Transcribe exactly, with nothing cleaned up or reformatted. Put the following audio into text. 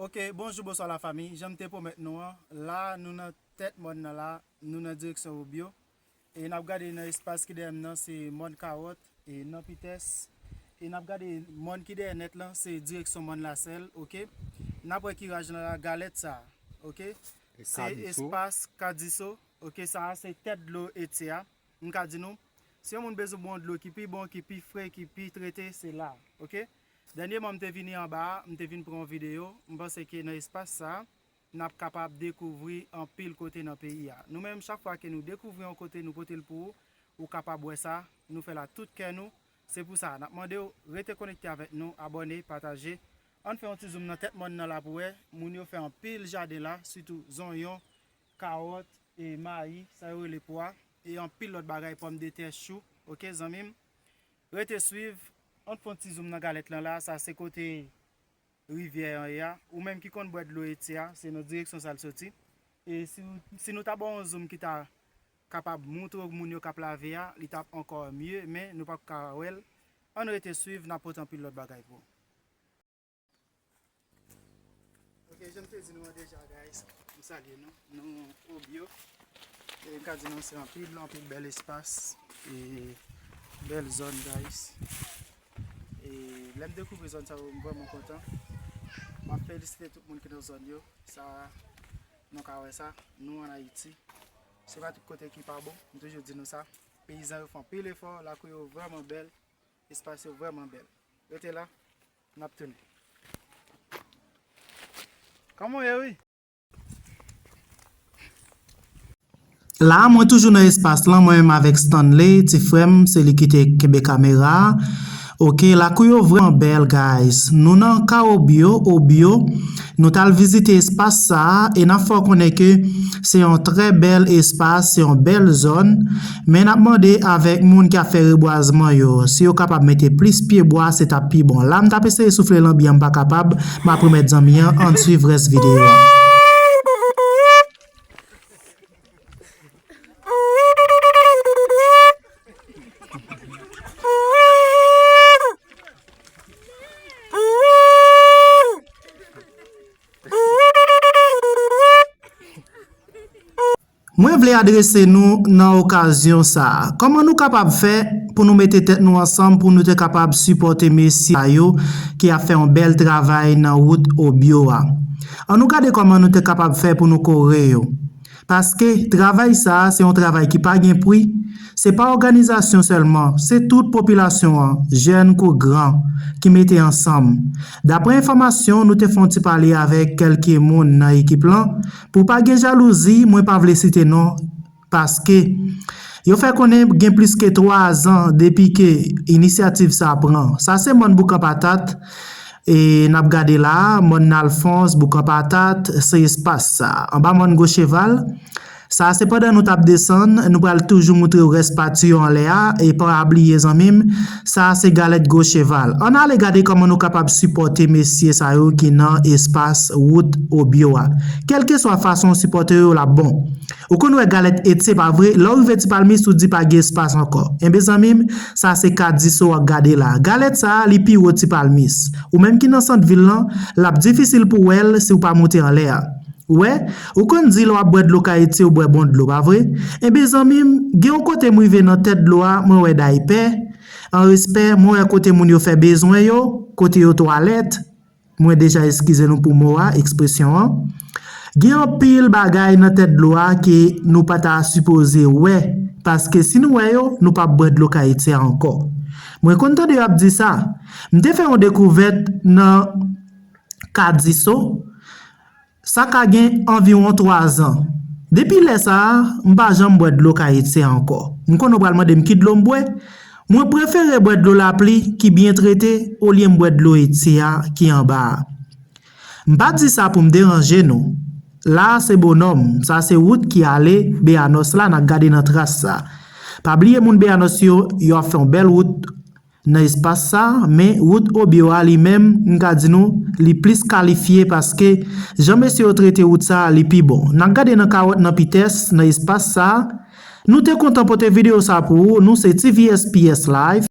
Ok, bonjou, bonswa lafanmi. Jan m te pwomèt nou an, la nou nan tèt mòn nan la, nou nan direksyon Obyo. E n ap gade nan espas ki dèyè m nan, se mòn Kawòt, e nan Pitès. E n ap gade mòn ki dèyè nèt lan, se direksyon mòn Lasèl, ok. N ap wè kiraj lan la, galèt sa, ok. Se espas Kadiso, ok, sa a se tèt dlo Etye a. M ka di nou, si yon moun bezwen bwè yon dlo ki pi bon, ki pi fre, ki pi trete, se la, ok. Dènyèman, m te vini anba a, m te vin pran yon videyo, m panse ke nan espas sa a, n ap kapab dekouvri anpil kote nan peyi a. Nou menm, chak fwa ke nou dekouvri yon kote, nou pote l pou ou, ou kapab wè sa, nou fè l ak tout kè nou. Se pou sa, n ap mande w rete konekte avèk nou, abòne, pataje. Ann fè yon ti zoom nan tèt mòn nan la pou wè, moun yo fè anpil jaden la, sitou zonyon, kawòt, e mayi, sa yo rele pwa, e anpil lòt bagay, pòmdetè, chou, ok, zanmi m? Rete swiv, ann fè yon ti zoom nan galèt lan la, sa se kote rivyè an ye a. Ou menm ki konn bwè dlo Etye a, se nan direksyon sa l soti. E si, si nou ta ba w yon zoom ki ta kapab montre w moun yo k ap lave a, li t ap ankò mye, men nou p ap ka wè l. Ann rete swiv, n ap pote anpil lòt bagay pou ou. Ok, jan m te di nou an deja, guys, m salye nou. Nou Obyo. E m ka di nou se anpil, anpil bèl espas. E bèl zòn, guys. E lè m dekouvri zòn sa yo, m vrèman kontan. M ap felisite tout moun ki nan zòn yo. Sa, nou ka wè sa, nou ann Ayiti. Se pa tout kote ki pa bon. M toujou di nou sa. Peyizan yo fè anpil efò, lakou yo vrèman bèl, espas yo vrèman bèl. Rete la, n ap tounen. Kòman w ye, wi? La, mwen toujou nan espas lan, mwen menm avèk Stanley, ti frè m, se li ki te kenbe kamera a. Ok, lakou yo vrèman bèl, guys. Nou nan Ka Obyo, Obyo. Nou t al vizite espas sa a, e n ap fè w konnen ke se yon trè bèl espas, se yon bèl zòn. Men n ap mande avèk moun k ap fè rebwazman yo, si yo kapab mete plis pye bwa, se t ap pi bon. La, m t ap eseye soufle lanbi an, m pa kapab. M ap remèt zanmi an, ann swiv rès videyo a. Mwen vle adrese nou nan okazyon sa a. Kòman nou kapab fè pou nou mete tèt nou ansanm pou nou te kapab sipòte mesye sa yo ki ap fè yon bèl travay nan wout Obyo a? Ann nou gade kòman nou te kapab fè pou nou kore yo. Paske travay sa a se yon travay ki pa gen pri, se pa òganizasyon sèlman, se tout popilasyon an, jèn kou gran, ki mete ansanm. Daprè enfòmasyon, nou te fè yon ti pale avèk kèlke moun nan ekip lan. Pou pa gen jalouzi, mwen pa vle site non, paske yo fè konnen gen plis ke twa zan depi ke inisyativ sa a pran. Sa se mòn Boukan Patat, e n ap gade la, mòn Alfons, Boukan Patat, se espas sa. Anba mòn Gwo Cheval, sa se pandan nou t ap desann, nou pral toujou moutre w rès pati yo anlè a, e pa bliye zanmi m, sa se galèt Gwo Cheval. Ann ale gade kòman nou kapab sipòte mesye sa yo ki nan espas wout Obyo a. Kèlkeswa fason w sipòte yo, l ap bon. Ou konn wè galèt Etye, pa vre? Lè w rive Ti Palmis, ou di pa gen espas ankò. Enben zanmi m, sa se Kadiso w ap gade la. Galèt sa a, li pi wo Ti Palmis. Ou menm ki nan sant vil lan, l ap difisil pou w wè l si w pa monte anlè a. Ou wè, ou konn di lè w ap bwè dlo Kay Etye, ou bwè bon dlo, pa vre? Enben zanmi m, gen yon kote m rive nan tèt dlo a, mwen wè daypè. An respè, mwen wè kote moun yo fè bezwen yo, kote yo twalèt. Mwen deja eskize nou pou mo a, ekspresyon an. Gen anpil bagay nan tèt dlo a ke nou pa ta sipoze wè, paske si nou wè yo, nou p ap bwè dlo Kay Etye a ankò. Mwen konn tande yo ap di sa. M te fè yon dekouvèt nan Kadiso, sa ka gen anviwon twa zan. Depi lè sa a, m pa janm bwè dlo Kay Etye a ankò. M konnen w pral mande m ki dlo m bwè. Mwen prefere bwè dlo lapli ki byen trete olye m bwè dlo Etye a ki anba a. M pa di sa pou m deranje nou. La a se Bonòm, sa se wout ki ale Beyanòs la, n a gade nan tras sa. Pa bliye moun Beyanòs yo, yo ap fè yon bèl wout nan espas sa, men wout Obyo a li menm, m ka di nou, li plis kalifye paske jan mesye yo trete wout sa, li pi bon. N a gade nan Kawòt nan Pitès, nan espas sa, nou te kontan pote videyo sa pou ou, nou se T V S P S Live.